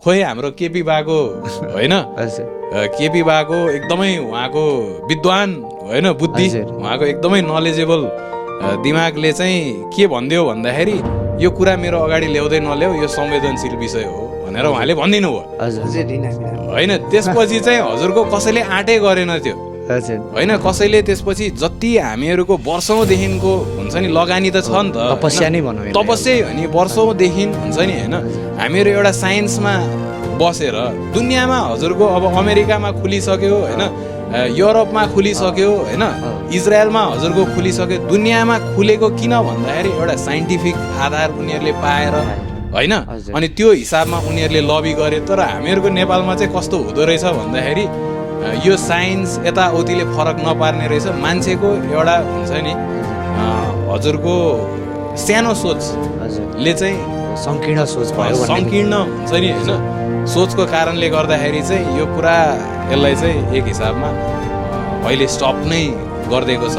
खोइ हाम्रो केपी बाको होइन केपी बाको एकदमै उहाँको विद्वान होइन बुद्धि उहाँको एकदमै नलेजेबल दिमागले चाहिँ के भनिदियो भन्दाखेरि यो कुरा मेरो अगाडि ल्याउँदै नल्याऊ यो संवेदनशील विषय हो भनेर उहाँले भनिदिनु भयो होइन। त्यसपछि चाहिँ हजुरको कसैले आँटै गरेन त्यो होइन। कसैले त्यसपछि जति हामीहरूको वर्षौँदेखिको हुन्छ नि लगानी त छ नि त तपस्या नै भनौँ तपस्या हो नि वर्षौँदेखि हुन्छ नि होइन। हामीहरू एउटा साइन्समा बसेर दुनियाँमा हजुरको अब अमेरिकामा खुलिसक्यो होइन, युरोपमा खुलिसक्यो होइन, इजरायलमा हजुरको खुलिसक्यो। दुनियाँमा खुलेको किन भन्दाखेरि एउटा साइन्टिफिक आधार उनीहरूले पाएर होइन, अनि त्यो हिसाबमा उनीहरूले लबी गरे। तर हामीहरूको नेपालमा चाहिँ कस्तो हुँदो रहेछ भन्दाखेरि यो साइन्स यताउतिले फरक नपार्ने रहेछ। मान्छेको एउटा हुन्छ नि हजुरको सानो सोचले चाहिँ सङ्कीर्ण सोच भयो, सङ्कीर्ण हुन्छ नि होइन, सोचको कारणले गर्दाखेरि चाहिँ यो पुरा यसलाई चाहिँ एक हिसाबमा अहिले स्टप नै गरिदिएको छ।